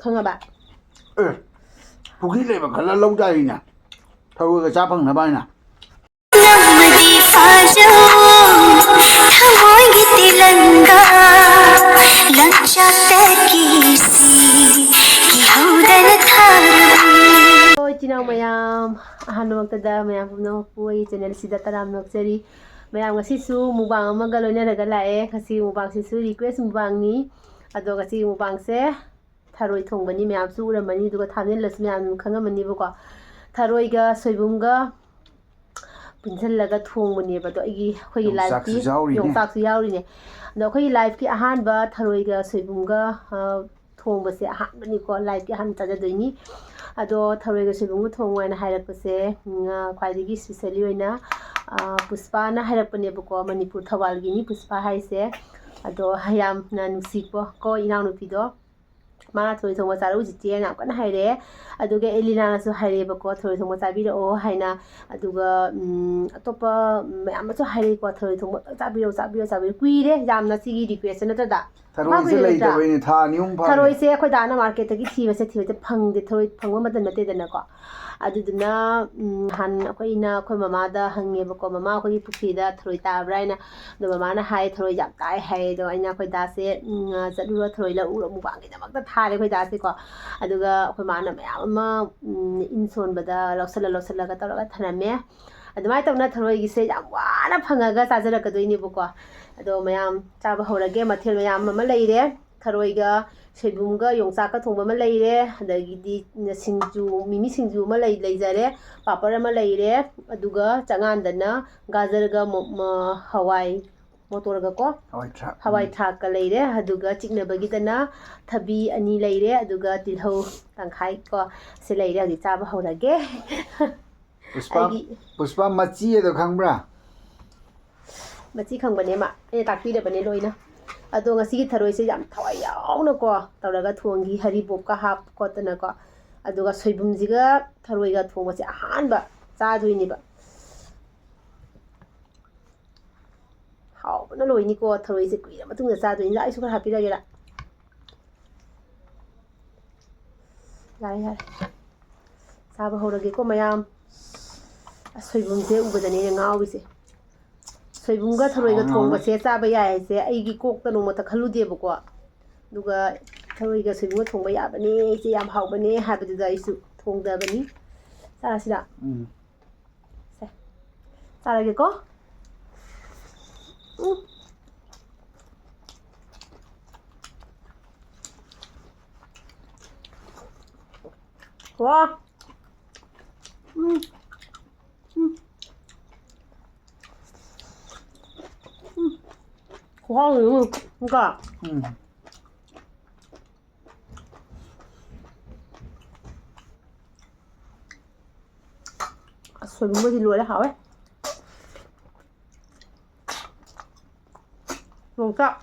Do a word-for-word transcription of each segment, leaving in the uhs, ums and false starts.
ꯈꯪꯉꯕ? ꯑꯦ, ꯄꯨꯈ꯭ꯔꯤ ꯂꯩꯕ ꯈꯔ ꯂꯧꯗꯥꯏꯅꯦ, ꯊꯔꯣꯏꯒ ꯆꯥ ꯐꯪꯅꯕ ꯍꯥꯏꯅ꯫ ꯅꯝꯃꯗꯤ ꯐꯥꯖꯧ ꯊꯃꯣꯏꯒꯤ ꯇꯤꯂꯪꯒꯥ ꯂꯪꯆꯥꯛꯇ ꯀꯤꯁꯤ ꯀꯤꯍꯧꯗꯅ ꯊꯥꯔꯨ꯫ ꯍꯣꯏ, ꯏꯆꯤꯟ ꯏꯅꯥꯎ ꯃꯌꯥꯝ, ꯑꯍꯥꯟꯕꯃꯛꯇꯗ ꯃꯌꯥꯝ ꯄꯨꯝꯅꯃꯛꯄꯨ ꯑꯩꯒꯤ ꯆꯦꯅꯦꯜꯁꯤꯗ ꯇꯔꯥꯝꯅ ꯑꯣꯛꯆꯔꯤ꯫ ꯃꯌꯥꯝ, ꯉꯁꯤꯁꯨ ꯃꯨꯛꯕꯥꯡ ꯑꯃꯒ ꯂꯣꯏꯅꯔꯒ ꯂꯥꯛꯑꯦ꯫ ꯉꯁꯤ ꯃꯨꯛꯕꯥꯡꯁꯤꯁꯨ ꯔꯤꯀ꯭ꯋꯦꯁ ꯃꯨꯛꯕꯥꯡꯅꯤ꯫ ꯑꯗꯣ ꯉꯁꯤꯒꯤ ꯃꯨꯛꯕꯥꯡꯁꯦ ꯊꯔꯣꯏ ꯊꯣꯡꯕꯅꯤ꯫ ꯃꯌꯥꯝꯁꯨ ꯎꯔꯝꯃꯅꯤ, ꯑꯗꯨꯒ ꯊꯥꯝꯅꯦꯜꯗꯁꯨ ꯃꯌꯥꯝ ꯑꯗꯨꯝ ꯈꯪꯉꯝꯃꯅꯤꯕꯀꯣ꯫ ꯊꯔꯣꯏꯒ ꯁꯣꯏꯕꯨꯝꯒ ꯄꯨꯟꯁꯤꯜꯂꯒ ꯊꯣꯡꯕꯅꯦꯕ꯫ ꯑꯗꯣ ꯑꯩꯒꯤ, ꯑꯩꯈꯣꯏꯒꯤ ꯌꯣꯡꯆꯥꯛꯁꯨ ꯂꯥꯏꯐꯀꯤ ꯌꯥꯎꯔꯤꯅꯦ꯫ ꯌꯣꯡꯆꯥꯛꯁꯨ ꯌꯥꯎꯔꯤꯅꯦ꯫ ꯑꯗꯣ ꯑꯩꯈꯣꯏꯒꯤ ꯂꯥꯏꯐꯀꯤ ꯑꯍꯥꯟꯕ ꯊꯔꯣꯏꯒ ꯁꯣꯏꯕꯨꯝꯒ, ꯑ, ꯊꯣꯡꯕꯁꯦ ꯑꯍꯥꯟꯕꯅꯤꯀꯣ, ꯂꯥꯏꯐꯀꯤ ꯑꯍꯥꯟꯕ ꯆꯥꯖꯗꯣꯏꯅꯤ꯫ ꯑꯗꯣ ꯊꯔꯣꯏꯒ ꯁꯣꯏꯕꯨꯝꯒ ꯊꯣꯡꯉꯣ ꯍꯥꯏꯅ ꯍꯥꯏꯔꯛꯄꯁꯦ, ꯎꯝ, ꯑ, ꯈ꯭ꯋꯥꯏꯗꯒꯤ ꯏꯁꯄꯤꯁꯦꯜꯂꯤ ꯑꯣꯏꯅ, ꯑ, ꯄꯨꯁꯄꯥꯅ ꯍꯥꯏꯔꯛꯄꯅꯦꯕꯀꯣ, ꯃꯅꯤꯄꯨꯔ ꯊꯧꯕꯥꯜꯒꯤꯅꯤ ꯄꯨꯁꯄꯥ ꯍꯥꯏꯁꯦ꯫ ꯑꯗꯣ ꯌꯥꯝꯅ ꯅꯨꯡꯁꯤꯀꯣ, ꯀꯣ, ꯏꯅꯥꯎꯅꯨꯄꯤꯗꯣ꯫ ꯃꯥꯅ ꯊꯔꯣꯏ ꯊꯣꯡꯕ ꯆꯥꯔꯛꯎ ꯆꯤꯆꯦꯅ ꯌꯥꯝ ꯀꯟꯅ ꯍꯥꯏꯔꯛꯑꯦ꯫ ꯑꯗꯨꯒ ꯑꯦꯂꯤꯅꯥꯅꯁꯨ ꯍꯥꯏꯔꯛꯑꯦꯕꯀꯣ, ꯊꯔꯣꯏ ꯊꯣꯡꯕ ꯆꯥꯕꯤꯔꯛꯑꯣ ꯍꯥꯏꯅ꯫ ꯑꯗꯨꯒ, ꯎꯝ, ꯑꯇꯣꯞꯄ ꯃꯌꯥꯝ ꯑꯃꯁꯨ ꯍꯥꯏꯔꯛꯏꯀꯣ, ꯊꯔꯣꯏ ꯊꯣꯡꯕ ꯑꯝꯇꯪ ꯆꯥꯕꯤꯔꯛꯑꯣ, ꯆꯥꯕꯤꯔꯛꯑꯣ, ꯆꯥꯕꯤꯔꯛꯑꯣ꯫ ꯀꯨꯏꯔꯦ ꯌꯥꯝꯅ ꯁꯤꯒꯤ ꯔꯤꯀ꯭ꯋꯦꯁꯁꯦ, ꯅꯠꯇ꯭ꯔꯗ? ꯊꯔꯣꯏꯁꯦ ꯃꯥ ꯀꯨꯏꯔꯦ ꯅꯠꯇ꯭ꯔꯥ? ꯂꯩꯇꯕꯩꯅꯦ, ꯊꯥ ꯑꯅꯤ ꯑꯍꯨꯝ ꯐꯥꯔꯦ꯫ ꯊꯔꯣꯏꯁꯦ ꯑꯩꯈꯣꯏ ꯗꯥꯅ ꯃꯥꯔꯀꯦꯠꯇꯒꯤ ꯊꯤꯕꯁꯦ, ꯊꯤꯕꯁꯦ ꯐꯪꯗꯦ, ꯊꯔꯣꯏ ꯐꯪꯕ ꯃꯇꯝ ꯅꯠꯇꯦꯗꯅꯀꯣ꯫ ꯑꯗꯨꯗꯨꯅ, ꯎꯝ, ꯅꯍꯥꯟ ꯑꯩꯈꯣꯏꯅ ꯑꯩꯈꯣꯏ ꯃꯃꯥꯗ ꯍꯪꯉꯦꯕꯀꯣ, "ꯃꯃꯥ, ꯑꯩꯈꯣꯏꯒꯤ ꯄꯨꯈ꯭ꯔꯤꯗ ꯊꯔꯣꯏ ꯇꯥꯕ꯭ꯔꯥ?" ꯍꯥꯏꯅ꯫ ꯑꯗꯣ ꯃꯃꯥꯅ ꯍꯥꯏ, "ꯊꯔꯣꯏ ꯌꯥꯝ ꯇꯥꯏ" ꯍꯥꯏ꯫ ꯑꯗꯣ ꯑꯩꯅ ꯑꯩꯈꯣꯏ ꯗꯥꯁꯦ, ꯎꯝ, "ꯆꯠꯂꯨꯔꯣ, ꯊꯔꯣꯏ ꯂꯧꯔꯨꯔꯣ", ꯃꯨꯛꯕꯥꯡꯒꯤꯗꯃꯛꯇ ꯊꯥꯔꯦ ꯑꯩꯈꯣꯏ ꯗꯥꯁꯦꯀꯣ꯫ ꯑꯗꯨꯒ ꯑꯩꯈꯣꯏ ꯃꯥꯅ ꯃꯌꯥꯝ ꯑꯃ, ꯎꯝ, ꯏꯟ ꯁꯣꯟꯕꯗ ꯂꯧꯁꯜꯂ ꯂꯧꯁꯜꯂꯒ ꯇꯧꯔꯒ ꯊꯅꯝꯃꯦ꯫ ꯑꯗꯨꯃꯥꯏꯅ ꯇꯧꯅ ꯊꯔꯣꯏꯒꯤꯁꯦ ꯌꯥꯝ ꯋꯥꯅ ꯐꯪꯉꯒ ꯆꯥꯖꯔꯛꯀꯗꯣꯏꯅꯦꯕꯀꯣ꯫ ꯑꯗꯣ ꯃꯌꯥꯝ ꯆꯥꯕ ꯍꯧꯔꯒꯦ꯫ ꯃꯊꯦꯜ ꯃꯌꯥꯝ ꯑꯃ ꯂꯩꯔꯦ꯫ ꯊꯔꯣꯏꯒ ꯁꯣꯏꯕꯨꯝꯒ ꯌꯣꯡꯆꯥꯛꯀ ꯊꯣꯡꯕ ꯑꯃ ꯂꯩꯔꯦ, ꯑꯗꯒꯤꯗꯤ ꯁꯤꯡꯖꯨ, ꯃꯤꯃꯤ ꯁꯤꯡꯖꯨ ꯑꯃ ꯂꯩ-, ꯂꯩꯖꯔꯦ, ꯄꯥꯄꯔ ꯑꯃ ꯂꯩꯔꯦ, ꯑꯗꯨꯒ ꯆꯉꯥꯟꯗꯅ ꯒꯥꯖꯔꯒ ꯃꯣ-, ꯃ-, ꯍꯋꯥꯏ ꯃꯣꯇꯣꯔꯒꯀꯣ, ꯍꯋꯥꯏ ꯊ꯭ꯔꯥꯛ꯫ ꯍꯋꯥꯏ ꯊ꯭ꯔꯥꯛꯀ ꯂꯩꯔꯦ꯫ ꯑꯗꯨꯒ ꯆꯤꯛꯅꯕꯒꯤꯗꯅ ꯊꯕꯤ ꯑꯅꯤ ꯂꯩꯔꯦ, ꯑꯗꯨꯒ ꯇꯤꯜꯍꯧ ꯇꯪꯈꯥꯏ ꯀꯣ, ꯁꯤ ꯂꯩꯔꯦ꯫ ꯍꯧꯖꯤꯛ ꯆꯥꯕ ꯍꯧꯔꯒꯦ꯫ ꯄꯨꯁꯄꯥ, ꯑꯩꯒꯤ ꯄꯨꯁꯄꯥ ꯃꯆꯤ ꯑꯗꯣ ꯈꯪꯕ꯭ꯔꯥ? ꯃꯆꯤ ꯈꯪꯕꯅꯦ ꯃꯥ, ꯑꯩꯅ ꯇꯥꯛꯄꯤꯔꯕꯅꯦ ꯂꯣꯏꯅ꯫ ꯑꯗꯣ ꯉꯁꯤꯒꯤ ꯊꯔꯣꯏꯁꯦ ꯌꯥꯝ ꯊꯋꯥꯏ ꯌꯥꯎꯅꯀꯣ ꯇꯧꯔꯒ ꯊꯣꯡꯈꯤ, ꯍꯔꯤꯕꯣꯞꯀ ꯍꯥꯞ ꯈꯣꯠꯇꯅꯀꯣ꯫ ꯑꯗꯨꯒ ꯁꯣꯏꯕꯨꯝꯁꯤꯒ ꯊꯔꯣꯏꯒ ꯊꯣꯡꯕꯁꯦ ꯑꯍꯥꯟꯕ ꯆꯥꯗꯣꯏꯅꯦꯕ꯫ ꯍꯥꯎꯕꯅ ꯂꯣꯏꯅꯤꯀꯣ, ꯊꯔꯣꯏꯁꯦ ꯀꯨꯏꯔ ꯃꯇꯨꯡꯗ ꯆꯥꯗꯣꯏꯅꯤ꯫ ꯂꯥꯛ, ꯑꯩꯁꯨ ꯈꯔ ꯍꯥꯞꯄꯤꯔꯒꯦꯔꯥ? ꯌꯥꯔꯦ, ꯌꯥꯔꯦ꯫ ꯆꯥꯕ ꯍꯧꯔꯒꯦꯀꯣ, ꯃꯌꯥꯝ꯫ ꯑꯁ, ꯁꯣꯏꯕꯨꯝꯁꯦ ꯎꯕꯗꯅꯦ ꯑꯩꯅ ꯉꯥꯎꯔꯤꯁꯦ꯫ ꯁꯣꯏꯕꯨꯝꯒ ꯊꯔꯣꯏꯒ ꯍꯥꯎꯅ ꯊꯣꯡꯕꯁꯦ ꯆꯥꯕ ꯌꯥꯏ ꯍꯥꯏꯁꯦ ꯑꯩꯒꯤ ꯀꯣꯛꯇ ꯅꯣꯡꯃꯇ ꯈꯜꯂꯨꯗꯦꯕꯀꯣ꯫ ꯑꯗꯨꯒ ꯊꯔꯣꯏꯒ ꯁꯣꯏꯕꯨꯝꯒ ꯊꯣꯡꯕ ꯌꯥꯕꯅꯦ, ꯏꯆꯦ ꯌꯥꯝ ꯍꯥꯎꯕꯅꯦ ꯍꯥꯏꯕꯗꯨꯗ ꯑꯩꯁꯨ ꯊꯣꯡꯗꯕꯅꯤ꯫ ꯆꯥꯔꯁꯤꯔꯥ? ꯎꯝ꯫ ꯁꯦ, ꯆꯥꯔꯒꯦꯀꯣ꯫ ꯎꯝ꯫ ꯋꯥ꯫ ꯎꯝ꯫ ꯎꯝ꯫ ꯎꯝ꯫ ꯈꯨꯍꯥꯎꯗꯤ, ꯎꯝ, ꯀꯣ꯫ ꯎꯝ꯫ ꯑꯁ, ꯁꯣꯏꯕꯨꯝꯒꯗꯤ ꯂꯣꯏꯔꯦ, ꯍꯥꯎꯋꯦ꯫ ꯌꯣꯡꯆꯥꯛ꯫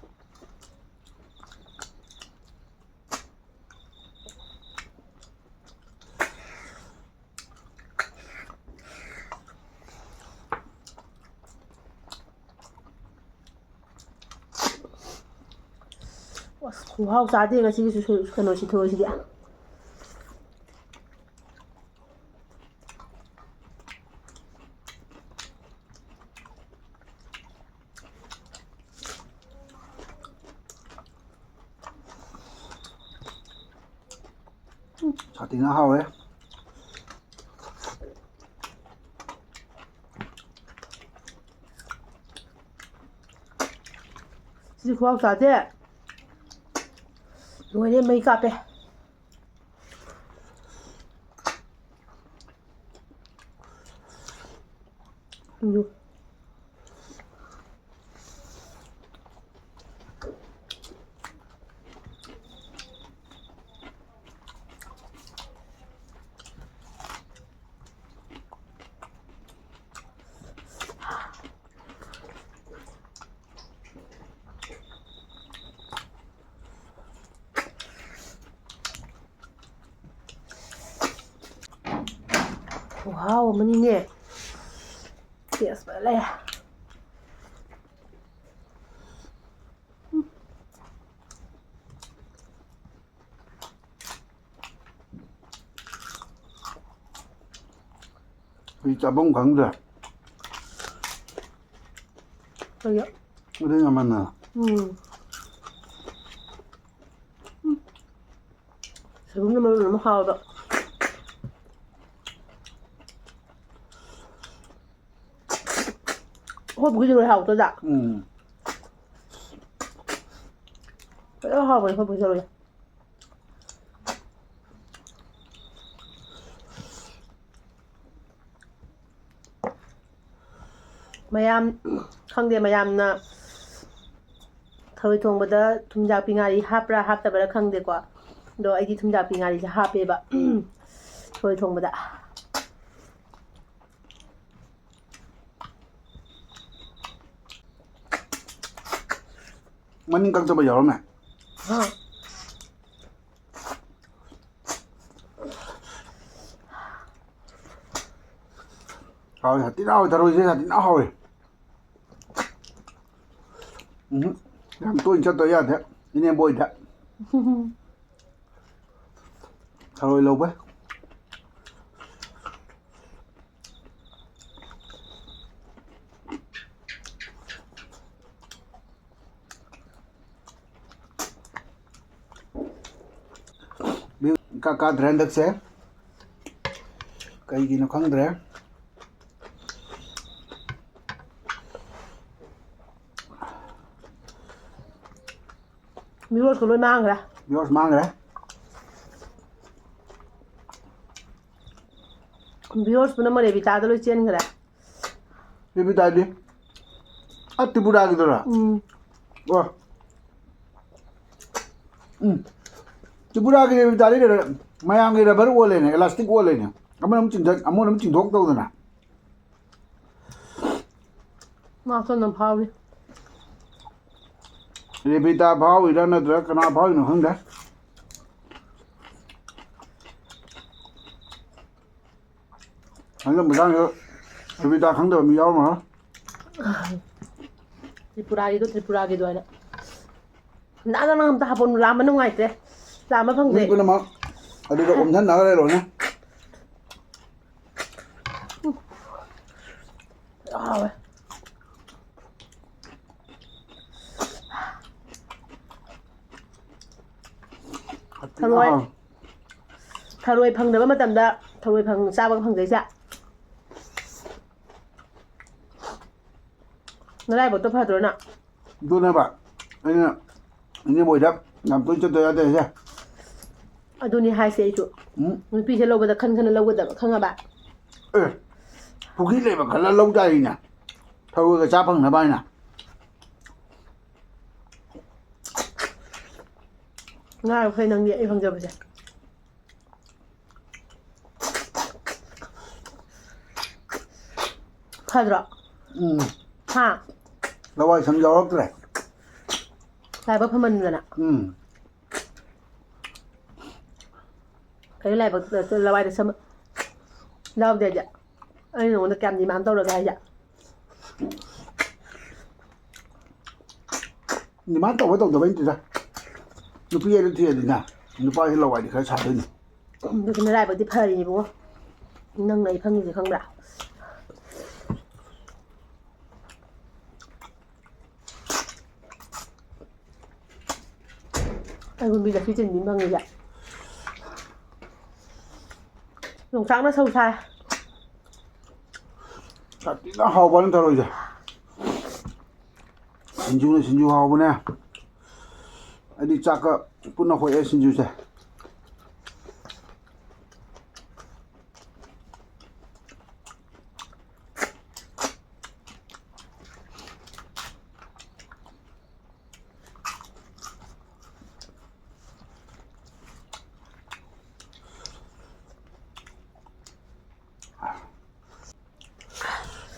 ꯑꯁ, ꯈꯨꯍꯥꯎ ꯆꯥꯗꯦ ꯉꯁꯤꯒꯤ ꯁꯨ-, ꯁꯨ-, ꯀꯩꯅꯣꯁꯤ, ꯊꯔꯣꯏꯁꯤꯗꯤ꯫ ꯁꯥꯊꯤꯅ ꯍꯥꯎꯋꯦ꯫ ꯁꯤꯗꯤ ꯈꯨꯍꯥꯎ ꯆꯥꯗꯦ꯫ ꯂꯣꯏꯔꯦ, ꯃꯩ ꯀꯥꯞꯄꯦ꯫ ꯎꯝ꯫ ꯈꯨꯍꯥꯎ ꯑꯃꯅꯤꯅꯦ꯫ Taste ꯐꯖ ꯂꯩ꯫ ꯎꯝ꯫ ꯑꯩ ꯆꯥꯐꯝ ꯈꯪꯗ꯭ꯔꯦ꯫ ꯑꯗꯨ ꯌꯥꯝꯃꯟꯅ꯫ ꯎꯝ꯫ ꯁꯣꯏꯕꯨꯝꯅ ꯃꯔꯣꯟ ꯑꯃ ꯍꯥꯎꯕ꯫ ꯑꯩꯈꯣꯏ ꯄꯨꯈ꯭ꯔꯤꯗ ꯂꯣꯏ ꯍꯥꯎꯇꯖꯥ꯫ ꯎꯝ꯫ ꯐꯖꯅ ꯍꯥꯎꯕꯅꯦ ꯑꯩꯈꯣꯏ ꯄꯨꯈ꯭ꯔꯤꯗ ꯂꯣꯏ꯫ ꯃꯌꯥꯝ, ꯈꯪꯗꯦ, ꯃꯌꯥꯝꯅ ꯊꯔꯣꯏ ꯊꯣꯡꯕꯗ ꯊꯨꯝꯖꯥꯛꯄꯤ ꯉꯥꯔꯤ ꯍꯥꯞꯄ꯭ꯔꯥ ꯍꯥꯞꯇꯕ꯭ꯔꯥ ꯈꯪꯗꯦꯀꯣ, ꯑꯗꯣ ꯑꯩꯗꯤ ꯊꯨꯝꯖꯥꯛꯄꯤ ꯉꯥꯔꯤꯁꯦ ꯍꯥꯞꯄꯦꯕ ꯊꯔꯣꯏ ꯊꯣꯡꯕꯗ꯫ ꯃꯅꯤꯡ ꯀꯛꯇꯕ ꯌꯥꯎꯔꯝꯃꯦ꯫ ꯍꯥ꯫ ꯍꯥꯎꯋꯤ, ꯁꯥꯊꯤꯅ ꯍꯥꯎꯋꯤ, ꯊꯔꯣꯏꯁꯦ ꯁꯥꯊꯤꯅ ꯍꯥꯎꯋꯤ꯫ ꯎꯝ, ꯌꯥꯝ ꯇꯣꯏꯅ ꯆꯠꯇ ꯌꯥꯗꯦ ꯏꯅꯦꯝꯕꯣꯏꯗ꯫ ꯊꯔꯣꯏ ꯂꯧꯕꯩ꯫ ꯏꯀꯥ ꯀꯥꯗ꯭ꯔꯦ ꯍꯟꯗꯛꯁꯦ꯫ ꯀꯩꯒꯤꯅꯣ ꯈꯪꯗ꯭ꯔꯦ꯫ Viewersꯀ ꯂꯣꯏ ꯃꯥꯡꯈ꯭ꯔꯦ꯫ Viewers ꯃꯥꯡꯈ꯭ꯔꯦ꯫ Viewers ꯄꯨꯝꯅꯃꯛ ꯔꯦꯕꯤꯇꯥꯗ ꯂꯣꯏ ꯆꯦꯟꯈ꯭ꯔꯦ꯫ ꯔꯦꯕꯤꯇꯥꯗꯤ? ꯑ, ꯇ꯭ꯔꯤꯄꯨꯔꯥꯒꯤꯗꯨꯔꯥ? ꯎꯝ꯫ ꯑꯣ꯫ ꯎꯝ꯫ ꯇ꯭ꯔꯤꯄꯨꯔꯥꯒꯤ ꯔꯦꯕꯤꯇꯥꯗꯤ ꯀꯩꯅꯣ, ꯃꯌꯥꯝꯒꯤ rubber ꯑꯣꯜꯂꯦꯅꯦ, elastic ꯑꯣꯜꯂꯦꯅꯦ꯫ ꯑꯃꯅ ꯑꯃꯨꯛ ꯆꯤꯡꯊꯠ, ꯑꯃꯅ ꯑꯃꯨꯛ ꯆꯤꯡꯊꯣꯛ ꯇꯧꯗꯅ꯫ ꯃꯥ ꯀꯟꯅ ꯐꯥꯎꯔꯤ꯫ ꯔꯦꯕꯤꯇꯥ ꯐꯥꯎꯔꯤꯔꯥ ꯅꯠꯇ꯭ꯔꯒ ꯀꯅꯥ ꯐꯥꯎꯔꯤꯅꯣ ꯈꯪꯗꯦ꯫ ꯍꯟꯗꯛ ꯃꯇꯥꯡꯁꯤꯗ ꯔꯦꯕꯤꯇꯥ ꯈꯪꯗꯕ ꯃꯤ ꯌꯥꯎꯔꯝꯃꯔꯣꯏ꯫ ꯇ꯭ꯔꯤꯄꯨꯔꯥꯒꯤꯗꯣ, ꯇ꯭ꯔꯤꯄꯨꯔꯥꯒꯤꯗꯣ ꯍꯥꯏꯅ꯫ ꯅꯪ, ꯅꯪ ꯑꯝꯇ ꯍꯥꯞꯄꯣ, ꯂꯥꯝꯕ ꯅꯨꯡꯉꯥꯏꯇ꯭ꯔꯦ꯫ ꯂꯥꯝꯕ ꯐꯪꯗ꯭ꯔꯦ꯫ ꯃꯤ ꯄꯨꯝꯅꯃꯛ ꯑꯗꯨꯗ ꯑꯣꯝꯁꯤꯟꯅꯈ꯭ꯔꯦ ꯂꯣꯏꯅ꯫ ꯎꯝ, ꯊꯔꯣꯏ꯫ ꯑꯥ꯫ ꯊꯔꯣꯏ ꯐꯪꯗꯕ ꯃꯇꯝꯗ ꯊꯔꯣꯏ ꯐꯪ-, ꯆꯥꯕ ꯐꯪꯖꯩꯁꯦ꯫ ꯅꯔꯥꯏꯕꯛꯇꯣ ꯐꯗ꯭ꯔꯣ ꯅꯪ? ꯑꯗꯨꯅꯦꯕ ꯑꯩꯅ ꯏꯅꯦꯕꯣꯏꯗ ꯌꯥꯝ ꯇꯣꯏꯅ ꯆꯠꯇ ꯌꯥꯗꯦ ꯍꯥꯏꯁꯦ꯫ ꯑꯗꯨꯅꯤ ꯍꯥꯏꯁꯦ ꯑꯩꯁꯨ꯫ ꯎꯝ꯫ ꯅꯨꯄꯤꯁꯦ ꯂꯧꯕꯗ ꯈꯟ ꯈꯟꯅ ꯂꯧꯒꯗꯕ, ꯈꯪꯉꯕ? ꯑꯦ, ꯄꯨꯈ꯭ꯔꯤ ꯂꯩꯕ ꯈꯜꯂ ꯂꯧ ꯇꯥꯔꯤꯅꯦ, ꯊꯔꯣꯏꯒ ꯆꯥ ꯐꯪꯅꯕ ꯍꯥꯏꯅ꯫ ꯉꯥꯏꯈꯣ, ꯅꯪꯒꯤ ꯑꯩ ꯐꯪꯖꯕꯁꯦ꯫ ꯐꯗ꯭ꯔꯣ? ꯎꯝ꯫ ꯍꯥ? ꯂꯋꯥꯏ ꯁꯝ ꯌꯥꯎꯔꯛꯇ꯭ꯔꯦ꯫ ꯂꯥꯏꯕꯛ ꯐꯃꯟꯗꯅ꯫ ꯎꯝ꯫ ꯀꯩꯅꯣ ꯂꯥꯏꯕꯛ, ꯂꯋꯥꯏꯗ ꯁꯝ ꯌꯥꯎꯗꯦ ꯍꯥꯏꯗꯤ? ꯑꯩꯅ ꯅꯉꯣꯟꯗ ꯀꯌꯥꯝ demand ꯇꯧꯔꯒꯦ ꯍꯥꯏꯁꯦ? Demand ꯇꯧꯕ ꯇꯧꯗꯕꯩ ꯅꯠꯇꯦꯗ꯫ ꯅꯨꯄꯤ ꯍꯥꯏꯗꯣ ꯊꯤꯔꯗꯤꯅꯦ, ꯅꯨꯄꯥꯁꯦ ꯂꯋꯥꯏꯗꯤ ꯈꯔ ꯁꯥꯗꯣꯏꯅꯤ꯫ ꯑꯗꯨꯗꯤ ꯅꯔꯥꯏꯕꯛꯇꯤ ꯐꯔꯤꯅꯦ ꯏꯕꯨꯡꯉꯣ, ꯅꯪꯅ ꯑꯩ ꯐꯪꯉꯤꯁꯦ ꯈꯪꯕ꯭ꯔꯥ? ꯑꯩꯕꯨ ꯃꯤ ꯂꯛꯁꯃꯤ ꯆꯤꯟꯕꯤ ꯐꯪꯉꯤꯁꯦ꯫ ꯌꯣꯡꯆꯥꯛꯅ ꯁꯧ ꯁꯥꯏ꯫ ꯁꯥꯊꯤꯅ ꯍꯥꯎꯕ ꯋꯥꯅꯤ ꯊꯔꯣꯏꯁꯦ꯫ ꯁꯤꯡꯖꯨꯅ ꯁꯤꯡꯖꯨ ꯍꯥꯎꯕꯅꯦ꯫ ꯑꯩꯗꯤ ꯆꯥꯛꯀ ꯄꯨꯟꯅ ꯍꯣꯠꯑꯦ ꯁꯤꯡꯖꯨꯁꯦ꯫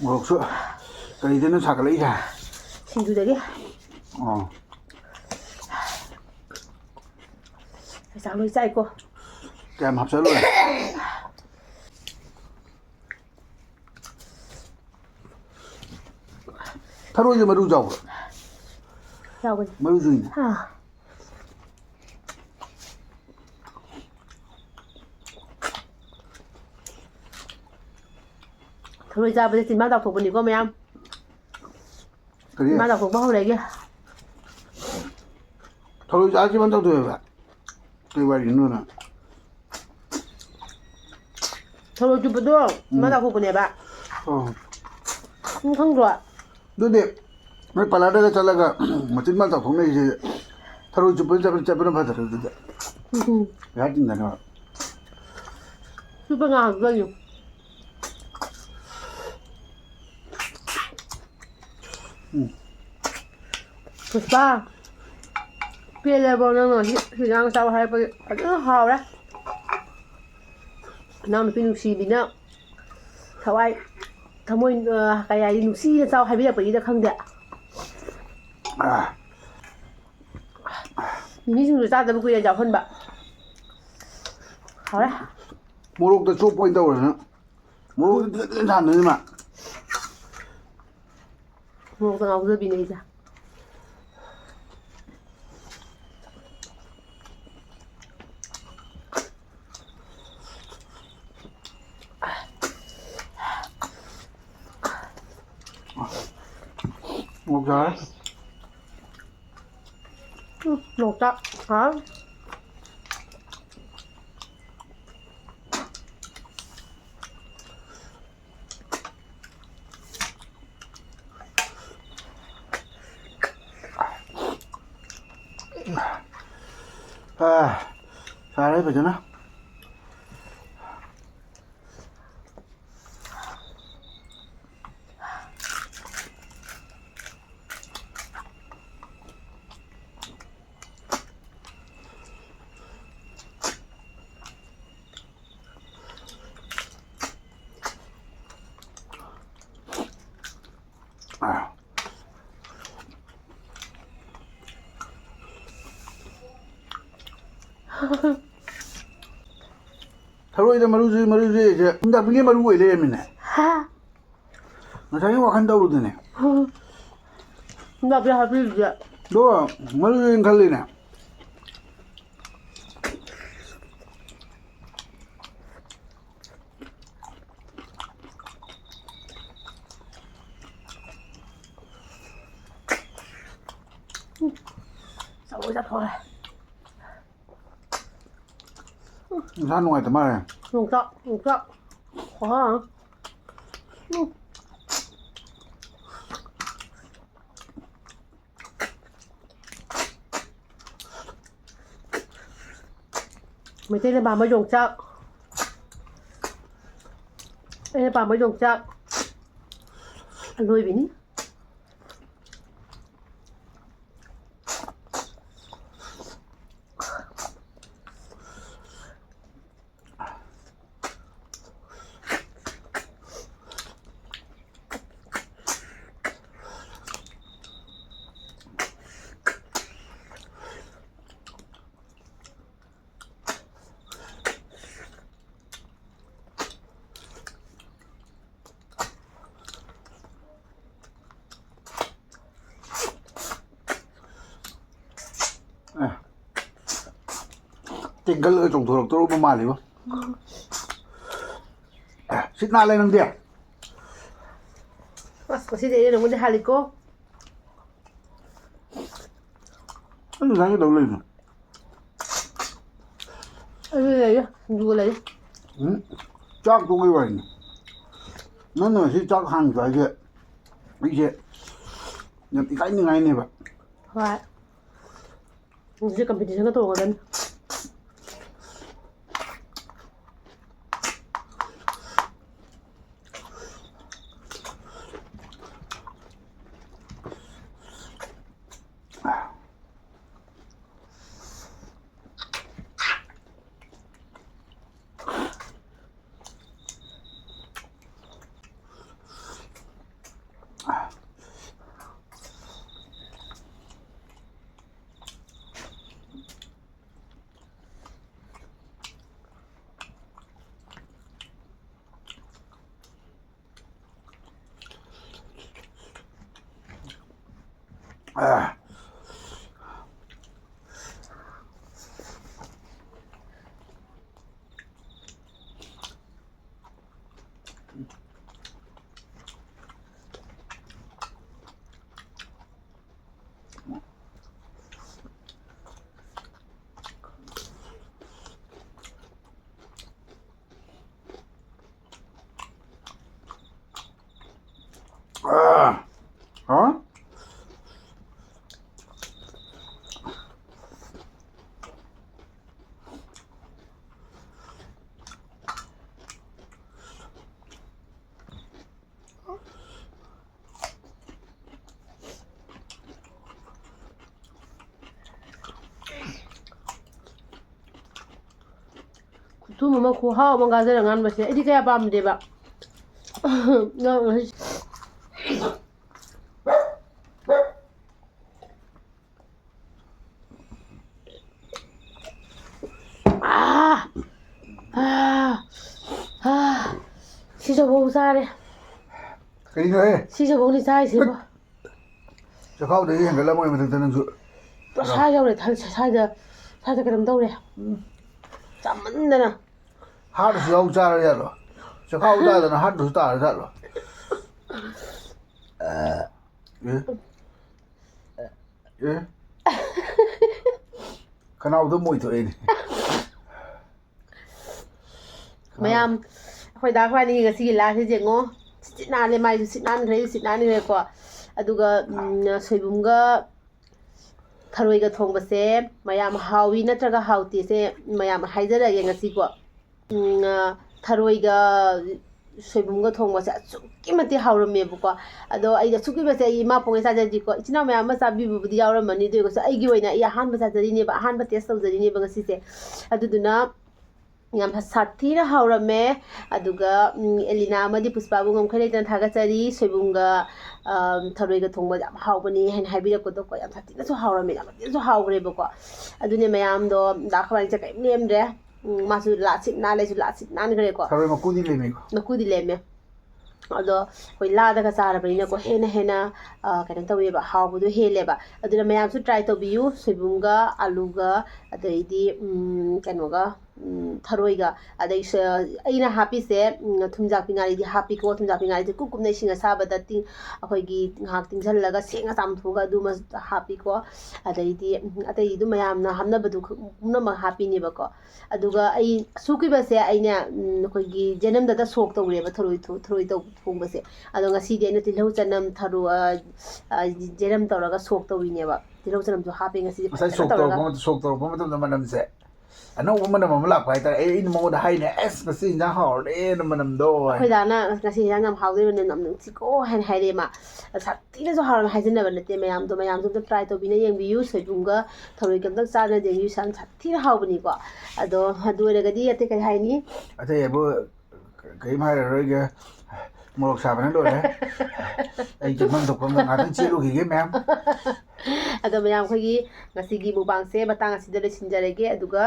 ꯃꯣꯔꯣꯛꯁꯨ ꯀꯔꯤꯗꯅꯣ ꯁꯥꯒꯠꯂꯛꯏꯁꯦ? ꯁꯤꯡꯖꯨꯗꯒꯤ꯫ ꯑꯣ꯫ ꯆꯥꯛ ꯂꯣꯏ ꯆꯥꯏꯀꯣ꯫ ꯀꯌꯥꯝ ꯍꯥꯞꯆꯜꯂꯨꯔꯦ? ꯊꯔꯣꯏꯁꯦ ꯃꯔꯨ ꯆꯥꯎꯕ꯭ꯔꯣ? ꯌꯥꯎꯕꯅꯤ꯫ ꯃꯔꯨꯁꯨ ꯏꯅꯦ꯫ ꯑꯥ꯫ ꯊꯔꯣꯏ ꯆꯥꯕꯁꯦ ꯆꯤꯟꯕꯥꯟ ꯆꯥꯎꯊꯣꯛꯄꯅꯤꯀꯣ ꯃꯌꯥꯝ꯫ ꯀꯔꯤ? ꯆꯤꯟꯕꯥꯟ ꯆꯥꯎꯊꯣꯛꯄ ꯍꯧꯔꯦ ꯑꯩꯒꯤ꯫ ꯊꯔꯣꯏ ꯆꯥꯕꯁꯦ ꯆꯤꯟꯕꯥꯟ ꯆꯥꯎꯊꯣꯛꯑꯦꯕ? ꯀꯩ ꯋꯥꯔꯤꯅꯣ ꯅꯪ? ꯊꯔꯣꯏ ꯆꯨꯞꯄꯗꯣ ꯎꯝ꯫ ꯃꯥ ꯇꯥꯊꯣꯛꯄꯅꯦꯕ꯫ ꯑꯣ꯫ ꯅꯪ ꯈꯪꯗ꯭ꯔꯣ? ꯑꯗꯨꯗꯤ ꯅꯣꯏ ꯄꯥꯔꯂꯔꯗꯒ ꯆꯠꯂꯒ ꯃꯆꯤꯟ ꯃꯥ ꯆꯥꯎꯊꯣꯛꯅꯩꯁꯦ ꯊꯔꯣꯏ ꯆꯨꯞꯄꯗ ꯆꯠꯄ-, ꯆꯠꯄꯅ ꯐꯖꯔꯦ ꯑꯗꯨꯗꯤ꯫ ꯎꯝ꯫ ꯄꯩꯁꯥ ꯇꯤꯡꯗꯅꯕ꯫ ꯆꯨꯞꯄ ꯉꯥꯏꯍꯥꯛ ꯆꯠꯂꯨ꯫ ꯎꯝ꯫ ꯄꯨꯁꯄꯥ, ꯄꯦꯜꯂꯦꯕꯣ ꯅꯪꯅ ꯁꯤ ꯍꯤꯟꯖꯥꯡ ꯆꯥꯎ ꯍꯥꯏꯔꯛꯄꯒꯤ ꯐꯖꯅ ꯍꯥꯎꯔꯦ꯫ ꯏꯅꯥꯎꯅꯨꯄꯤ ꯅꯨꯡꯁꯤꯕꯤꯅ ꯊꯋꯥꯏ, ꯊꯃꯣꯏ, ꯑ, ꯀꯩ ꯍꯥꯏꯅꯤ, ꯅꯨꯡꯁꯤꯅ ꯆꯥꯎ ꯍꯥꯏꯕꯤꯔꯛꯄꯒꯤꯗ ꯈꯪꯗꯦ꯫ ꯑꯥ꯫ ꯃꯤꯃꯤ ꯁꯤꯡꯖꯨ ꯆꯥꯗꯕ ꯀꯨꯏꯔꯦ ꯆꯥꯎꯍꯟꯕ꯫ ꯍꯥꯎꯔꯦ꯫ ꯃꯣꯔꯣꯛꯇ ꯆꯣꯞꯄ ꯑꯣꯏꯅ ꯇꯧꯔꯦ ꯅꯪ꯫ ꯃꯣꯔꯣꯛꯇ ꯊꯤꯅ ꯊꯤꯅ ꯁꯥꯍꯟꯗꯣꯏꯅꯤ ꯃꯥ꯫ ꯃꯣꯔꯣꯛꯇ ꯉꯥꯎꯖꯕꯤꯅꯦ ꯑꯩꯁꯦ꯫ ꯃꯣꯔꯣꯛ ꯁꯥꯔꯦ꯫ ꯎꯝ, ꯌꯣꯡꯆꯥꯛ꯫ ꯍꯥꯎ꯫ ꯑꯥ, ꯁꯥꯔꯦ ꯐꯖꯅ꯫ ꯊꯔꯣꯏꯗ ꯃꯔꯨꯁꯤ, ꯃꯔꯨꯁꯤ ꯁꯦ ꯍꯤꯡꯒꯣꯜ ꯅꯥꯄꯤꯒꯤ ꯃꯔꯨ ꯑꯣꯏ ꯂꯩꯔꯝꯃꯤꯅꯦ꯫ ꯍꯥ? ꯉꯁꯥꯏꯒꯤ ꯋꯥꯈꯜ ꯇꯧꯔꯨꯗꯅꯦ꯫ ꯅꯥꯄꯤ ꯍꯥꯞꯄꯤꯔꯤꯁꯦ꯫ ꯑꯗꯣ ꯃꯔꯨꯁꯤ ꯈꯜꯂꯤꯅꯦ꯫ ꯆꯥꯎꯕ ꯆꯥꯊꯣꯛꯑꯦ꯫ ꯅꯁꯥ ꯅꯨꯡꯉꯥꯏꯇ ꯃꯥꯜꯂꯦ꯫ ꯌꯣꯡꯆꯥꯛ, ꯌꯣꯡꯆꯥꯛ꯫ ꯈꯨꯍꯥꯎ ꯑꯃ꯫ ꯎꯝ꯫ ꯃꯩꯇꯩꯅ ꯄꯥꯝꯕ ꯌꯣꯡꯆꯥꯛ꯫ ꯑꯩꯅ ꯄꯥꯝꯕ ꯌꯣꯡꯆꯥꯛ꯫ ꯑꯂꯣꯏꯕꯤꯅꯤ꯫ ꯑꯦ꯫ ꯇꯦꯡꯒꯜꯒ ꯆꯣꯡꯊꯣꯔꯛꯇꯧꯔꯕ ꯃꯥꯜꯂꯤꯕꯣ꯫ ꯁꯤꯠ ꯅꯥꯜꯂꯦ ꯅꯪꯗꯤ꯫ ꯑꯁ, ꯉꯁꯤꯗꯤ ꯑꯩꯅ ꯅꯪꯉꯣꯟꯗ ꯍꯥꯜꯂꯤꯀꯣ꯫ ꯑꯩ ꯉꯁꯥꯏ ꯀꯩꯗꯧ ꯂꯩꯅꯣ? ꯑꯩꯁꯨ ꯂꯩꯌꯦ, ꯁꯤꯡꯖꯨꯒ ꯂꯩꯌꯦ꯫ ꯎꯝ, ꯆꯥꯛ ꯇꯣꯛꯄꯩ ꯋꯥꯔꯤꯅꯤ꯫ ꯅꯪꯅ ꯉꯁꯤ ꯆꯥꯛ ꯍꯥꯟꯈꯤꯕ ꯍꯥꯏꯁꯦ ꯑꯩꯁꯦ ꯌꯥꯝ ꯏꯀꯥꯏꯅꯤꯡꯉꯥꯏꯅꯦꯕ꯫ ꯍꯣꯏ꯫ ꯍꯧꯖꯤꯛ competitionꯒ ꯇꯧꯔꯒꯗꯕꯅꯤ꯫ ꯊꯨꯝ ꯑꯃ ꯈꯨꯍꯥꯎ ꯑꯃ ꯒꯥꯖꯔ ꯉꯥꯟꯕꯁꯦ ꯑꯩꯗꯤ ꯀꯌꯥ ꯄꯥꯝꯗꯦꯕ꯫ ꯑꯥ! ꯑꯥ! ꯑꯥ! ꯁꯤꯁꯨ ꯐꯥꯎ ꯆꯥꯔꯦ꯫ ꯀꯩꯅꯣꯍꯦ? ꯁꯤꯁꯨ ꯐꯥꯎꯅꯤ ꯆꯥꯔꯤꯁꯤꯕꯣ꯫ ꯆꯈꯥꯎꯗꯒꯤ ꯍꯦꯟꯒꯠꯂꯝꯃꯣꯏ ꯃꯊꯛꯇ ꯅꯪꯁꯨ꯫ ꯄꯨꯔꯥ ꯁꯥ ꯌꯧꯔꯦ ꯊꯥ-, ꯁꯥ-, ꯁ꯭ꯋꯥꯏꯗ, ꯁ꯭ꯋꯥꯏꯗ ꯀꯩꯅꯣꯝ ꯇꯧꯔꯦ꯫ ꯎꯝ꯫ ꯆꯥꯃꯟꯗꯅ꯫ ꯍꯥꯔꯠꯇꯁꯨ ꯌꯥꯎ ꯆꯥꯔ ꯌꯥꯠꯂꯣ? ꯆꯈꯥꯎ ꯇꯥꯗꯅ ꯍꯥꯔꯠꯇꯁꯨ ꯇꯥꯔ ꯖꯥꯠꯂꯣ? ꯑꯦ? ꯑꯦ? ꯈꯅꯥꯎꯗ ꯃꯣꯏ ꯊꯣꯛꯑꯦꯅꯦ꯫ ꯃꯌꯥꯝ, ꯑꯩꯈꯣꯏ ꯗꯥ ꯈ꯭ꯋꯥꯏꯅꯤꯒꯤ ꯉꯁꯤꯒꯤ ꯂꯥꯁꯁꯦ ꯌꯦꯡꯉꯣ꯫ ꯁꯤꯠ ꯅꯥꯜꯂꯦ, ꯃꯥꯏꯁꯨ ꯁꯤꯠ ꯅꯥꯟꯈ꯭ꯔꯦ, ꯁꯤꯠ ꯅꯥꯟꯈ꯭ꯔꯦꯀꯣ꯫ ꯑꯗꯨꯒ, ꯎꯝ, ꯁꯣꯏꯕꯨꯝꯒ ꯊꯔꯣꯏꯒ ꯊꯣꯡꯕꯁꯦ ꯃꯌꯥꯝ ꯍꯥꯎꯏ ꯅꯠꯇ꯭ꯔꯒ ꯍꯥꯎꯇꯦꯁꯦ ꯃꯌꯥꯝ ꯍꯥꯏꯖꯔꯒꯦ ꯉꯁꯤꯀꯣ꯫ ꯎꯝ, ꯑ, ꯊꯔꯣꯏꯒ ꯁꯣꯏꯕꯨꯝꯒ ꯊꯣꯡꯕꯁꯦ ꯑꯁꯨꯛꯀꯤ ꯃꯇꯤꯛ ꯍꯥꯎꯔꯝꯃꯦꯕꯀꯣ꯫ ꯑꯗꯣ ꯑꯩꯗꯤ ꯑꯁꯨꯛꯀꯤ ꯃꯇꯤꯛ ꯑꯩ ꯏꯃꯥ ꯄꯣꯛꯉꯩ ꯆꯥꯖꯗ꯭ꯔꯤꯀꯣ꯫ ꯏꯆꯤꯟ ꯏꯅꯥꯎ ꯃꯌꯥꯝ ꯑꯃ ꯆꯥꯕꯤꯕꯕꯨꯗꯤ ꯌꯥꯎꯔꯝꯃꯅꯤ, ꯑꯗꯨ ꯑꯣꯏꯔꯒꯁꯨ ꯑꯩꯒꯤ ꯑꯣꯏꯅ ꯑꯩ ꯑꯍꯥꯟꯕ ꯆꯥꯖꯔꯤꯅꯦꯕ, ꯑꯍꯥꯟꯕ ꯇꯦꯁ ꯇꯧꯖꯔꯤꯅꯦꯕ ꯉꯁꯤꯁꯦ꯫ ꯑꯗꯨꯗꯨꯅ ꯌꯥꯝ ꯁꯥꯊꯤꯅ ꯍꯥꯎꯔꯝꯃꯦ꯫ ꯑꯗꯨꯒ, ꯎꯝ, ꯑꯦꯂꯤꯅꯥ ꯑꯃꯗꯤ ꯄꯨꯁꯄꯥꯕꯨ ꯉꯝꯈꯩ ꯂꯩꯇꯅ ꯊꯥꯒꯠꯆꯔꯤ꯫ ꯁꯣꯏꯕꯨꯝꯒ, ꯑꯝ, ꯊꯔꯣꯏꯒ ꯊꯣꯡꯕ ꯌꯥꯝ ꯍꯥꯎꯕꯅꯤ ꯍꯥꯏꯅ ꯍꯥꯏꯕꯤꯔꯛꯄꯗꯣꯀꯣ꯫ ꯌꯥꯝ ꯁꯥꯊꯤꯅꯁꯨ ꯍꯥꯎꯔꯝꯃꯦ, ꯌꯥꯝ ꯁꯥꯊꯤꯅꯁꯨ ꯍꯥꯎꯈ꯭ꯔꯦꯕꯀꯣ꯫ ꯑꯗꯨꯅꯦ ꯃꯌꯥꯝꯗꯣ ꯗꯥ ꯈ꯭ꯋꯥꯏꯅꯤꯁꯦ ꯀꯔꯤꯝ ꯂꯦꯝꯗ꯭ꯔꯦ꯫ ꯎꯝ, ꯃꯥꯁꯨ ꯂꯥ ꯁꯤꯠ ꯅꯥꯜꯂꯦ, ꯑꯩꯁꯨ ꯂꯥ ꯁꯤꯠ ꯅꯥꯟꯈ꯭ꯔꯦꯀꯣ꯫ ꯊꯔꯣꯏ ꯃꯀꯨꯗꯤ ꯂꯦꯝꯃꯤꯀꯣ꯫ ꯃꯀꯨꯗꯤ ꯂꯦꯝꯃꯦ꯫ ꯑꯗꯣ ꯑꯩꯈꯣꯏ ꯂꯥꯗꯒ ꯆꯥꯔꯕꯅꯤꯅꯀꯣ, ꯍꯦꯟꯅ ꯍꯦꯟꯅ, ꯑ, ꯀꯩꯅꯣ ꯇꯧꯋꯦꯕ, ꯍꯥꯎꯕꯗꯣ ꯍꯦꯜꯂꯦꯕ꯫ ꯑꯗꯨꯅ ꯃꯌꯥꯝꯁꯨ try ꯇꯧꯕꯤꯌꯨ꯫ ꯁꯣꯏꯕꯨꯝꯒ, ꯑꯂꯨꯒ, ꯑꯗꯩꯗꯤ, ꯎꯝ, ꯀꯩꯅꯣꯒ, ꯎꯝ, ꯊꯔꯣꯏꯒ꯫ ꯑꯗꯩ ꯁ-, ꯑꯩꯅ ꯍꯥꯞꯄꯤꯁꯦ, ꯎꯝ, ꯊꯨꯝꯖꯥꯛꯄꯤ ꯉꯥꯔꯤꯗꯤ ꯍꯥꯞꯄꯤꯀꯣ꯫ ꯊꯨꯝꯖꯥꯛꯄꯤ ꯉꯥꯔꯤꯁꯦ ꯀꯨꯞ ꯀꯨꯞꯅ ꯏꯁꯤꯡ ꯑꯁꯥꯕꯗ ꯇꯤꯡ-, ꯑꯩꯈꯣꯏꯒꯤ ꯉꯥꯏꯍꯥꯛ ꯇꯤꯡꯁꯤꯜꯂꯒ ꯁꯦꯡꯅ ꯆꯥꯝꯊꯣꯛꯑꯒ ꯑꯗꯨꯃ ꯍꯥꯞꯄꯤꯀꯣ꯫ ꯑꯗꯩꯗꯤ, ꯎꯝ, ꯑꯇꯩꯗꯤ ꯑꯗꯨꯝ ꯃꯌꯥꯝꯅ ꯍꯥꯞꯅꯕꯗꯨ ꯄꯨꯝꯅꯃꯛ ꯍꯥꯞꯄꯤꯅꯦꯕꯀꯣ꯫ ꯑꯗꯨꯒ ꯑꯩ ꯑꯁꯨꯛ ꯀꯨꯏꯕꯁꯦ ꯑꯩꯅ, ꯎꯝ, ꯑꯩꯈꯣꯏꯒꯤ ꯖꯦꯅꯝꯗꯇ ꯁꯣꯛ ꯇꯧꯔꯦꯕ ꯊꯔꯣꯏ ꯊꯣ-, ꯊꯔꯣꯏ ꯇꯧ-, ꯊꯣꯡꯕꯁꯦ꯫ ꯑꯗꯣ ꯉꯁꯤꯗꯤ ꯑꯩꯅ ꯇꯤꯜꯍꯧ ꯆꯅꯝ ꯊꯔꯣ-, ꯑ, ꯑ, ꯖꯦꯅꯝ ꯇꯧꯔꯒ ꯁꯣꯛ ꯇꯧꯔꯤꯅꯦꯕ꯫ ꯇꯤꯜꯍꯧ ꯆꯅꯝꯁꯨ ꯍꯥꯞꯄꯦ ꯉꯁꯤꯗꯤ ꯉꯁꯥꯏ ꯐꯖꯅ ꯁꯣꯛ ꯇꯧꯔꯒ꯫ ꯇꯧꯔꯛꯄ ꯃꯇꯝ-, ꯁꯣꯛ ꯇꯧꯔꯛꯄ ꯃꯇꯝꯗ ꯃꯅꯝꯁꯦ ꯑꯅꯧꯕ ꯃꯅꯝ ꯑꯃ ꯂꯥꯛꯄ ꯍꯥꯏꯇꯥꯔꯦ꯫ ꯑꯩ, ꯑꯩꯅ ꯃꯉꯣꯟꯗ ꯍꯥꯏꯅꯦ, "ꯑꯁ, ꯉꯁꯤ ꯏꯟꯖꯥꯡ ꯍꯥꯎꯔꯦꯅ ꯃꯅꯝꯗꯣ" ꯍꯥꯏꯅ꯫ ꯑꯩꯈꯣꯏ ꯗꯥꯅ "ꯉꯁꯤ ꯏꯟꯖꯥꯡ ꯌꯥꯝ ꯍꯥꯎꯗꯣꯏꯕ, ꯃꯅꯝ ꯅꯨꯡꯁꯤꯀꯣ" ꯍꯥꯏꯅ ꯍꯥꯏꯔꯛꯑꯦ ꯃꯥ꯫ ꯁꯥꯊꯤꯅꯁꯨ ꯍꯥꯎꯔꯝꯃꯦ ꯍꯥꯏꯖꯟꯅꯕ ꯅꯠꯇꯦ, ꯃꯌꯥꯝꯗꯣ, ꯃꯌꯥꯝꯁꯨ ꯑꯝꯇ try ꯇꯧꯕꯤꯅ ꯌꯦꯡꯕꯤꯌꯨ꯫ ꯁꯣꯏꯕꯨꯝꯒ ꯊꯔꯣꯏꯒ ꯑꯝꯇ ꯆꯥꯟꯅꯗꯦ, ꯌꯨꯁ ꯌꯥꯝ ꯁꯥꯊꯤꯅ ꯍꯥꯎꯕꯅꯤꯀꯣ꯫ ꯑꯗꯣ ꯑꯗꯨ ꯑꯣꯏꯔꯒꯗꯤ ꯑꯇꯩ ꯀꯩ ꯍꯥꯏꯅꯤ? ꯑꯇꯩ ꯍꯥꯏꯕꯨ ꯀꯔꯤꯝ ꯍꯥꯏꯔꯔꯣꯏꯒꯦ꯫ ꯃꯣꯔꯣꯛ ꯁꯥꯕꯅ ꯂꯣꯏꯔꯦ꯫ ꯑꯩ ꯆꯠꯐꯝ ꯊꯣꯛꯐꯝꯗ ꯉꯥꯛꯇꯪ ꯆꯦꯜꯂꯨꯈꯤꯒꯦ ꯃꯌꯥꯝ꯫ ꯑꯗꯣ ꯃꯌꯥꯝ, ꯑꯩꯈꯣꯏꯒꯤ ꯉꯁꯤꯒꯤ mukbangꯁꯦ ꯃꯇꯥꯡ ꯑꯁꯤꯗ ꯂꯣꯏꯁꯤꯟꯖꯔꯒꯦ꯫ ꯑꯗꯨꯒ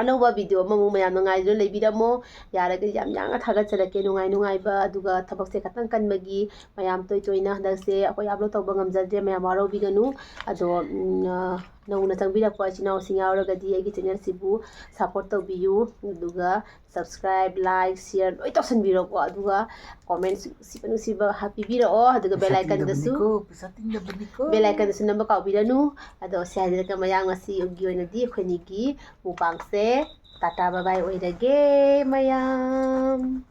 ꯑꯅꯧꯕ video ꯑꯃꯃꯨꯛ ꯃꯌꯥꯝꯅ ꯉꯥꯏꯗꯨꯅ ꯂꯩꯕꯤꯔꯝꯃꯣ꯫ ꯌꯥꯔꯒꯗꯤ ꯌꯥꯝ ꯌꯥꯡꯅ ꯊꯥꯒꯠꯆꯔꯛꯀꯦ, ꯅꯨꯡꯉꯥꯏ ꯅꯨꯡꯉꯥꯏꯕ꯫ ꯑꯗꯨꯒ ꯊꯕꯛꯁꯦ ꯈꯇꯪ ꯀꯟꯕꯒꯤ ꯃꯌꯥꯝ ꯇꯣꯏ ꯇꯣꯏꯅ ꯍꯟꯗꯛꯁꯦ ꯑꯩꯈꯣꯏ upload ꯇꯧꯕ ꯉꯝꯖꯗ꯭ꯔꯦ, ꯃꯌꯥꯝ ꯋꯥꯔꯧꯕꯤꯒꯅꯨ꯫ ꯑꯗꯣ ꯎꯝ, ꯑ, ꯅꯧꯅ ꯆꯪꯕꯤꯔꯛꯄ ꯏꯆꯤꯟ ꯏꯅꯥꯎꯁꯤꯡ ꯌꯥꯎꯔꯒꯗꯤ ꯑꯩꯒꯤ channelꯁꯤꯕꯨ support ꯇꯧꯕꯤꯌꯨ꯫ ꯑꯗꯨꯒ subscribe, like, share ꯂꯣꯏ ꯇꯧꯁꯟꯕꯤꯔꯣꯀꯣ꯫ ꯑꯗꯨꯒ comment ꯅꯨꯡꯁꯤꯕ ꯅꯨꯡꯁꯤꯕ ꯍꯥꯞꯄꯤꯕꯤꯔꯛꯑꯣ꯫ ꯑꯗꯨꯒ bell iconꯗꯁꯨ, ꯄꯩꯁꯥ ꯇꯤꯡꯗꯕꯅꯤꯀꯣ꯫ Bell iconꯗꯁꯨ ꯅꯝꯕ ꯀꯥꯎꯕꯤꯔꯅꯨ꯫ ꯑꯗꯣ ꯁꯤ ꯍꯥꯏꯖꯔꯒ ꯃꯌꯥꯝ, ꯉꯁꯤꯒꯤ ꯑꯣꯏꯅꯗꯤ ꯑꯩꯈꯣꯏꯅꯤꯒꯤ mukbangꯁꯦ ꯇꯥꯇꯥ bye bye ꯑꯣꯏꯔꯒꯦ ꯃꯌꯥꯝ꯫